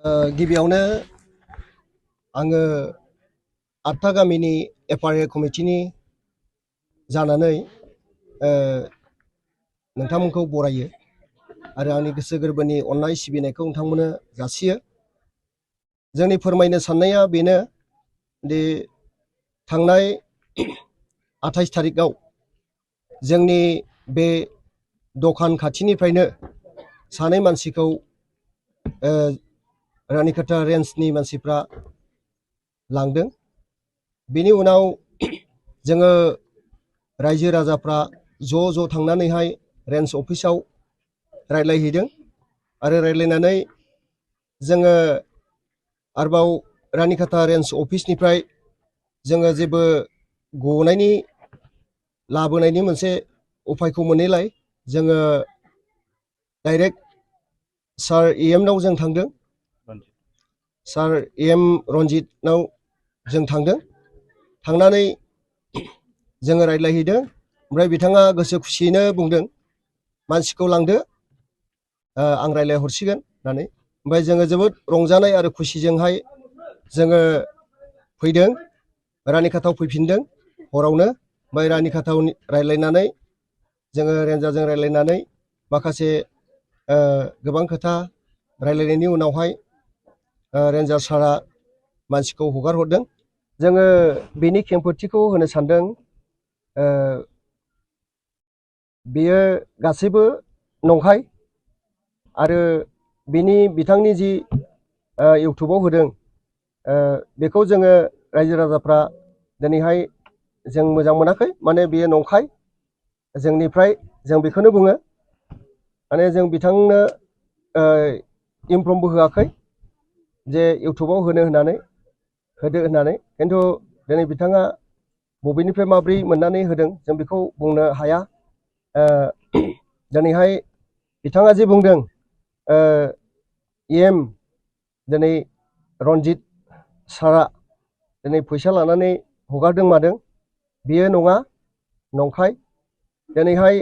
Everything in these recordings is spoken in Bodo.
गिबियावनो आङो 8था गामिनि F.R.A कमिटिनि जानानै नोंथांमोनखौ बरायो आरो आंनि गोसो गोरबोनि अननाय सिबिनायखौ नोंथांमोननो जासियो। जोंनि फोरमायनो साननाया बेनो दि थांनाय 28 थारिखआव जोंनि बे दखान खाथिनिफ्रायनो सानै मानसिखौ रानिखाता रेन्जनि मानसिफ्रा लांदों। बेनि उनाव जोङो रायजो राजाफ्रा ज' थांनानैहाय रेन्ज अफिसाव रायज्लायहैदों आरो रायज्लायनानै जोङो आरोबाव रानिखाता रेन्ज अफिसनिफ्राय जोङो जेबो गनायनि लाबोनायनि मोनसे उफायखौ मोनैलाय जोङो डाइरेक्ट सार इ.एम नाव जों थांदों। सार इ.एम रन्जितनाव जों थांदों। थांनानै जोङो रायज्लायहैदों। ओमफ्राय बिथाङा गोसो खुसियैनो बुंदों मानसिखौ लांदो आं रायज्लायहरसिगोन होननानै। ओमफ्राय जोङो जोबोद रंजानाय आरो खुसिजोंहाय जोङो फैदों, रानिखातायाव फैफिनदों हरावनो। ओमफ्राय रानिखातायाव रायज्लायनानै जोङो रेन्जारजों रायज्लायनानै माखासे गोबां खोथा रायज्लायनायनि उनावहाय रेन्जार सारा मानसिखौ हगार हरदों। जोङो बेनि खेंफोरथिखौ होनो सानदों बेयो गासैबो नंखाय आरो बिथांनि जि इउटुबाव होदों बेखौ जोङो रायजो राजाफ्रा दिनैहाय जों मोजां मोनाखै। माने बेयो नंखाय जोंनिफ्राय जों बेखौनो बुङो। माने जों बिथांनो इनफर्मबो होआखै जे इउटुबाव होदो होननानै। खिन्थु दिनै बिथाङा बबेनिफ्राय माब्रै मोननानै होदों जों बेखौ बुंनो हाया। दिनैहाय बिथाङा जे बुंदों इ.एम दिनै रन्जित सारा दिनै फैसा लानानै हगारदों मादों, बेयो नङा, नंखाय। दिनैहाय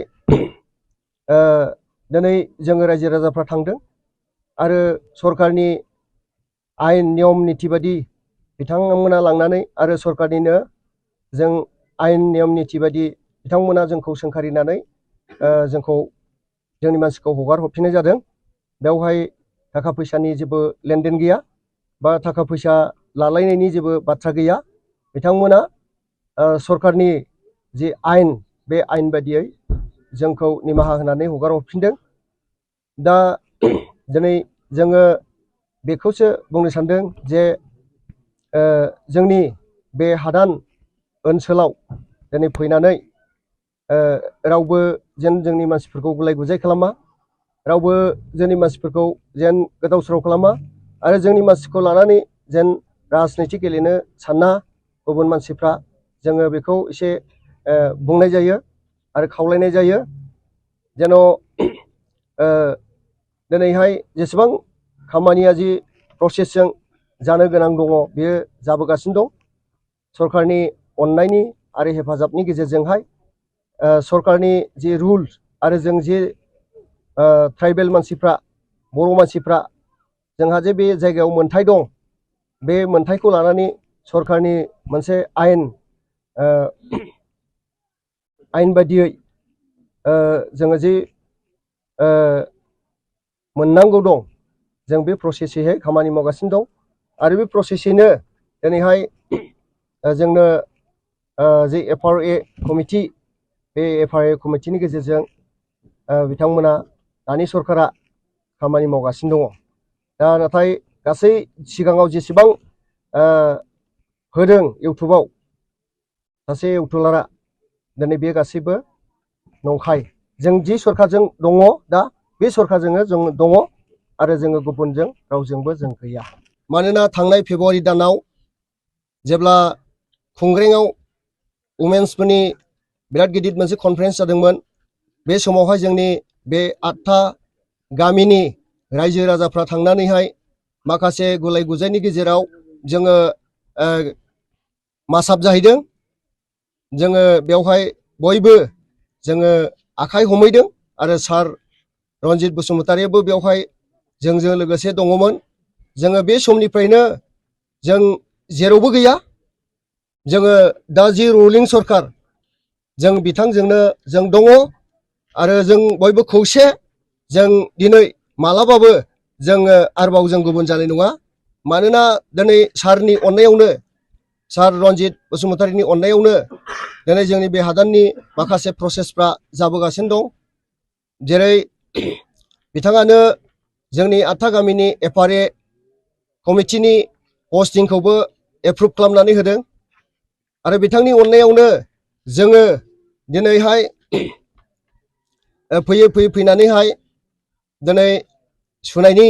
दिनै जोङो रायजो राजाफ्रा थांदों आरो सरकारनि आयेन नियम निथि बायदि बिथांमोना लांनानै आरो सरकारनिनो जों आयेन नियम निथि बायदि बिथांमोना जोंखौ सोंखारिनानै जोंनि मानसिखौ हगार हरफिननाय जादों। बेवहाय थाखा फैसानि जेबो लेनदेन गैया बा थाखा फैसा लालायनायनि जेबो बाथ्रा गैया। बिथांमोना सरकारनि जि आयेन बे आयेन बायदियै जोंखौ निमाहा होनानै हगार हरफिनदों। दा दिनै जोङो बेखौसो बुंनो सानदों जे जोंनि बे हादान ओनसोलाव दिनै फैनानै रावबो जेन जोंनि मानसिफोरखौ गुलाय गुजाय खालामा, रावबो जोंनि मानसिफोरखौ जेन गोदाव सोराव खालामा आरो जोंनि मानसिखौ लानानै जेन राजनिथि गेलेनो साना गुबुन मानसिफ्रा, जोङो बेखौ एसे बुंनाय जायो आरो खावलायनाय जायो। जेन' दिनैहाय जेसेबां खामानिया जि प्रसेसजों जानो गोनां दङ बेयो जाबोगासिनो दं। सरकारनि अननायनि आरो हेफाजाबनि गेजेरजोंहाय सरकारनि जि रुल्स आरो जों जे ट्राइबेल मानसिफ्रा, बर' मानसिफ्रा जोंहा जे बे जायगायाव मोनथाय दं, बे मोनथायखौ लानानै सरकारनि मोनसे आयेन बायदियै जोङो जे मोननांगौ दं, जों बे प्रसेसैहाय खामानि मावगासिनो दं। आरो बे प्रसेसैनो दिनैहाय जोंनो जे F.R.A कमिटि, बे F.R.A कमिटिनि गेजेरजों बिथांमोना दानि सरकारा खामानि मावगासिनो दङ। दा नाथाय गासै सिगाङाव जेसेबां होदों इउटुबाव सासे इउटुबारा, दिनै बे गासैबो नंखाय। जों जि सरकारजों दङ दा बे सरकारजोंनो जों दङ आरो जोङो गुबुनजों रावजोंबो जों गैया। मानोना थांनाय फेब्रुवारि दानाव जेब्ला खुंग्रेङाव वुमेन्सफोरनि बिराद गिदिर मोनसे कनफारेन्स जादोंमोन, बे समावहाय जोंनि बे 8था गामिनि रायजो राजाफ्रा थांनानैहाय माखासे गुलाय गुजायनि गेजेराव जोङो मासाब जाहैदों। जोङो बेवहाय बयबो जोङो आखाइ हमहैदों आरो सार रन्जित बसुमतारियाबो बेवहाय जोंजों लोगोसे दङमोन। जोङो बे समनिफ्रायनो जों जेरावबो गैया। जोङो दा जि रुलिं सरखार जों बिथांजोंनो जों दङ आरो जों बयबो खौसे। जों दिनै मालाबाबो जोङो आरोबाव जों गुबुन जानाय नङा। मानोना दिनै सारनि अननायावनो, सार रन्जित बसुमतारीनि अननायावनो दिनै जोंनि बे हादाननि माखासे प्रसेसफ्रा जाबोगासिनो दं। जेरै बिथाङानो जोंनि 8था गामिनि F.R.A कमिटिनि पस्टिंखौबो एप्रुभ खालामनानै होदों आरो बिथांनि अननायावनो जोङो दिनैहाय फैनानैहाय दिनै सुनायनि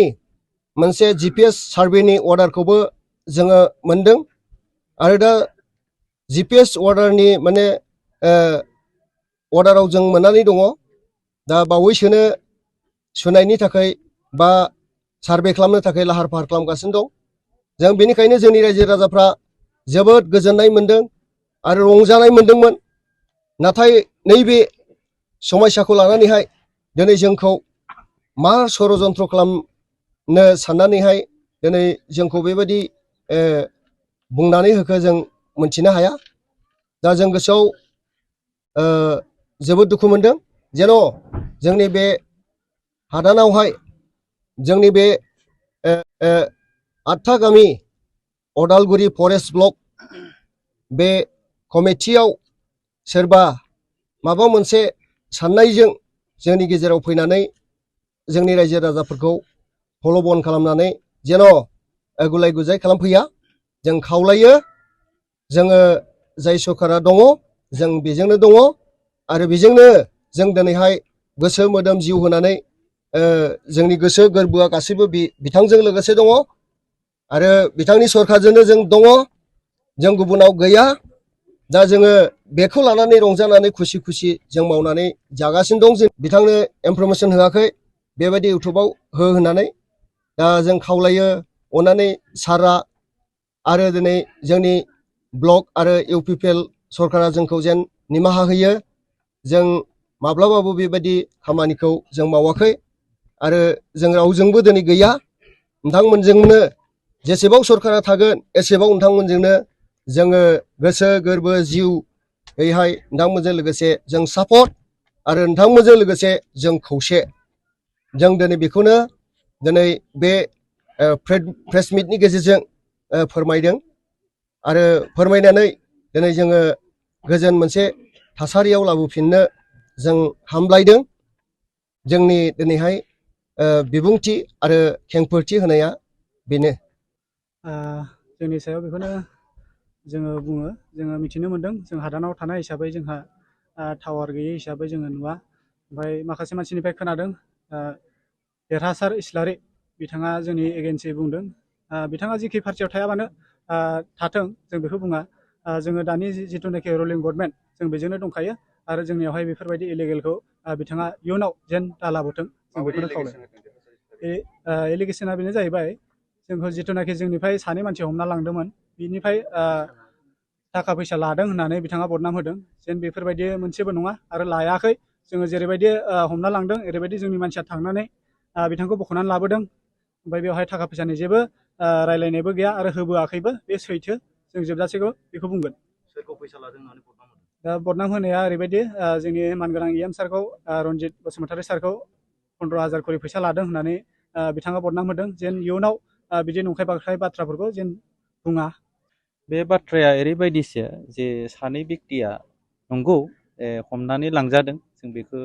मोनसे GPS सार्भेनि अर्डारखौबो जोङो मोनदों आरो दा GPS अर्डारनि माने अर्डाराव जों मोननानै दङ। दा बावैसोनो सुनायनि थाखाय बा सार्भे खालामनो थाखाय लाहार फाहार खालामगासिनो दं। जों बेनिखायनो जोंनि रायजो राजाफ्रा जोबोद गोजोननाय मोनदों आरो रंजानाय मोनदोंमोन। नाथाय नैबे समस्याखौ लानानैहाय दिनै जोंखौ मा षड़यन्त्र खालामनो साननानैहाय दिनै जोंखौ बेबायदि बुंनानै होखो जों मोनथिनो हाया। दा जों गोसोआव जोबोद दुखु मोनदों। जेन' जोंनि बे हादानावहाय जोंनि बे 8था गामि अदालगुरि फरेस्ट ब्लक बे कमिटियाव सोरबा माबा मोनसे साननायजों जोंनि गेजेराव फैनानै जोंनि रायजो राजाफोरखौ प्रल'भन खालामनानै जेन' गुलाय गुजाय खालामफैया। जों खावलायो, जोङो जाय सरकारा दङ जों बेजोंनो दङ आरो बेजोंनो जों दिनैहाय गोसो मोदोम जिउ होनानै जोंनि गोसो गोरबोआ गासैबो बिथांजों लोगोसे दङ आरो बिथांनि सरकारजोंनो जों दङ। जों गुबुनाव गैया। दा जोङो बेखौ लानानै रंजानानै खुसि खुसि जों मावनानै जागासिनो दं। जों बिथांनो इनफरमेसन होआखै बेबायदि इउटुबाव हो होननानै। दा जों खावलायो अननानै सारआ आरो दिनै जोंनि ब्लक आरो UPPL सरकारा जोंखौ जेन निमाहा होयो। जों माब्लाबाबो बेबायदि खामानिखौ जों मावाखै आरो जों रावजोंबो दिनै गैया। नोंथांमोनजोंनो जेसेबां सरकारा थागोन एसेबां नोंथांमोनजोंनो जोङो गोसो गोरबो जिउयैहाय नोंथांमोनजों लोगोसे जों सापर्ट आरो नोंथांमोनजों लोगोसे जों खौसे। जों दिनै बेखौनो दिनै बे प्रेस मिटनि गेजेरजों फोरमायदों आरो फोरमायनानै दिनै जोङो गोजोन मोनसे थासारियाव लाबोफिननो जों हामलायदों। जोंनि दिनैहाय बिबुंथि आरो खेंफोरथि होनाया बेनो। जोंनि सायाव बेखौनो जोङो बुङो। जोङो मिथिनो मोन्दों जों हादानाव थानाय हिसाबै जोंहा टावार गैयै हिसाबै जोङो नुवा। ओमफ्राय माखासे मानसिनिफ्राय खोनादों देरहासार इस्लारि बिथाङा जोंनि एगेन्सि बुंदों बिथाङा जिखि पार्टियाव थाया मानो थाथों जों बेखौ बुङा। जोङो दानि जिथुनाखि रुलिं गभर्नमेन्ट जों बेजोंनो दंखायो आरो जोंनियावहाय बेफोरबायदि इलिगेलखौ बिथाङा इयुनाव जेन दालाबोथों जों बेखौनो खावलायो। एलिगेसना बेनो जाहैबाय जोंखौ जिथुनाखि जोंनिफ्राय सानै मानसि हमना लांदोंमोन बिनिफ्राय थाखा फैसा लादों होननानै बिथाङा बदनाम होदों। जेन बेफोरबायदि मोनसेबो नङा आरो लायाखै। जोङो जेरैबायदि हमना लांदों ओरैबायदि जोंनि मानसिया थांनानै बिथांखौ बख'नानै लाबोदों। ओमफ्राय बेवहाय थाखा फैसानि जेबो रायलायनायबो गैया आरो होबोआखैबो। बे सैथो। जों जोबजासेखौ बेखौ बुंगोन। सोरखौ फैसा लादों होननानै बदनाम होदों? दा बदनाम होनाया ओरैबायदि जोंनि मानगोनां इ.एम सारखौ रन्जित बसुमतारी सारखौ 15,000 खरि फैसा लादों होननानै बिथाङा बदनाम होदों। जेन इयुनाव बिदि नंखाय बाखाय बाथ्राफोरखौ जेन बुङा। बे बाथ्राया ओरैबायदिसो जे सानै बेक्तिया नंगौ हमनानै लांजादों। जों बेखौ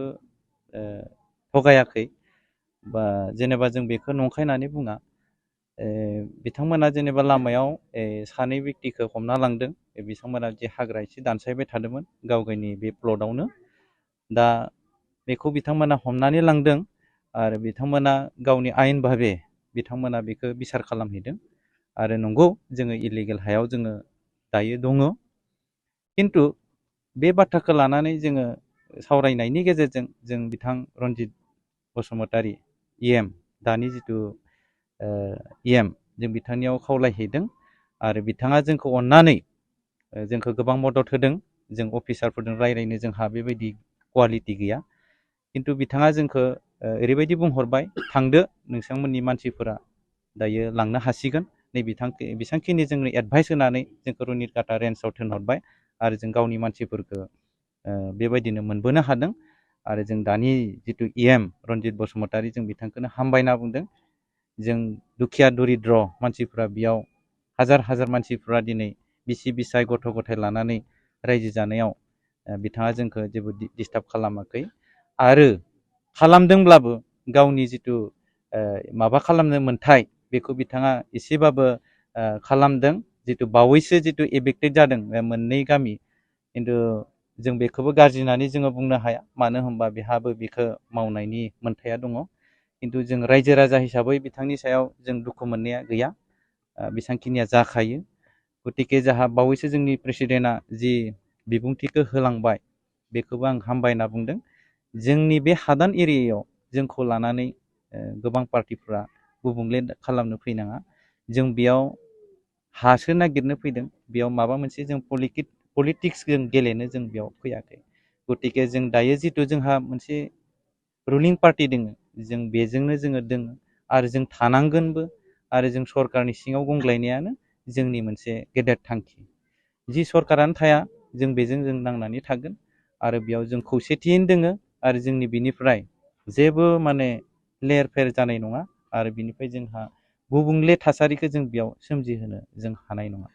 थगायाखै बा जेनेबा जों बेखौ नंखाय होननानै बुङा। बिथांमोना जेनेबा लामायाव सानै बेक्तिखौ हमना लांदों। बिथांमोना जे हाग्रा एसे दानस्रायबाय थादोंमोन गाव गावनि बे प्लटआवनो। दा बेखौ बिथांमोना हमनानै लांदों आरो बिथांमोना गावनि आयेन भाबे बिथांमोना बेखौ बिसार खालामहैदों। आरो नंगौ जोङो इलिगेल हायाव जोङो दायो दङ। खिन्थु बे बाथ्राखौ लानानै जोङो सावरायनायनि गेजेरजों जों बिथां रन्जित बसुमतारी इ.एम दानि जिथु इ.एम जों बिथांनियाव खावलायहैदों आरो बिथाङा जोंखौ अननानै जोंखौ गोबां मदद होदों। जों अफिसारफोरजों रायज्लायनो जोंहा बेबायदि कुवालिटि गैया। खिन्थु बिथाङा जोंखौ ओरैबायदि बुंहरबाय थांदो नोंथांमोननि मानसिफोरा दायो लांनो हासिगोन नै बेसांखिनि जोंनो एडभाइस होनानै जोंखौ रुनिकाटा रेन्जआव थिनहरबाय आरो जों गावनि मानसिफोरखौ बेबायदिनो मोनबोनो हादों आरो जों दानि जिथु इ.एम रनजित बसुमतारी जों बिथांखौनो हामबायना बुंदों। जों दुखिया दरिद्र मानसिफ्रा बेयाव हाजार हाजार मानसिफ्रा दिनै बिसि बिसाय गथ' गथाय लानानै रायजो जानायाव बिथाङा जोंखौ जेबो डिस्टार्ब खालामाखै आरो खालामदोंब्लाबो गावनि जिथु माबा खालामनो मोन्थाय बेखौ बिथाङा एसेबाबो खालामदों। जिथु बावैसो जिथु एफेक्टेड जादों मोननै गामि, खिन्थु जों बेखौबो गाज्रि होननानै जोङो बुंनो हाया, मानो होनबा बेहाबो बेखौ मावनायनि मोन्थाया दङ। खिन्थु जों रायजो राजा हिसाबै बिथांनि सायाव जों दुखु मोननाया गैया, बेसांखिनिया जाखायो। गतिके जाहा बावैसो जोंनि प्रेसिडेन्टआ जि बिबुंथिखौ होलांबाय बेखौबो आं हामबाय होनना बुंदों। जोंनि बे हादान एरियायाव जोंखौ लानानै गोबां पार्टिफ्रा गुबुंले खालामनो फैनाङा। जों बेयाव हासो नागिरनो फैदों, बेयाव माबा मोनसे जों पलिटिक्स जों गेलेनो जों बेयाव फैयाखै। गतिके जों दायो जिथु जोंहा मोनसे रुलिं पार्टि दङ, जों बेजोंनो जोङो दोङो आरो जों थानांगोनबो आरो जों सरकारनि सिङाव गंग्लायनायानो जोंनि मोनसे गेदेर थांखि। जि सरकारानो थाया जों बेजों जों नांनानै थागोन आरो बेयाव जों खौसेथियैनो दोङो आरो जोंनि बिनिफ्राय जेबो माने लेर फेर जानाय नङा आरो बिनिफ्राय जोंहा गुबुंले थासारिखौ जों बेयाव सोमजिहोनो जों हानाय नङा।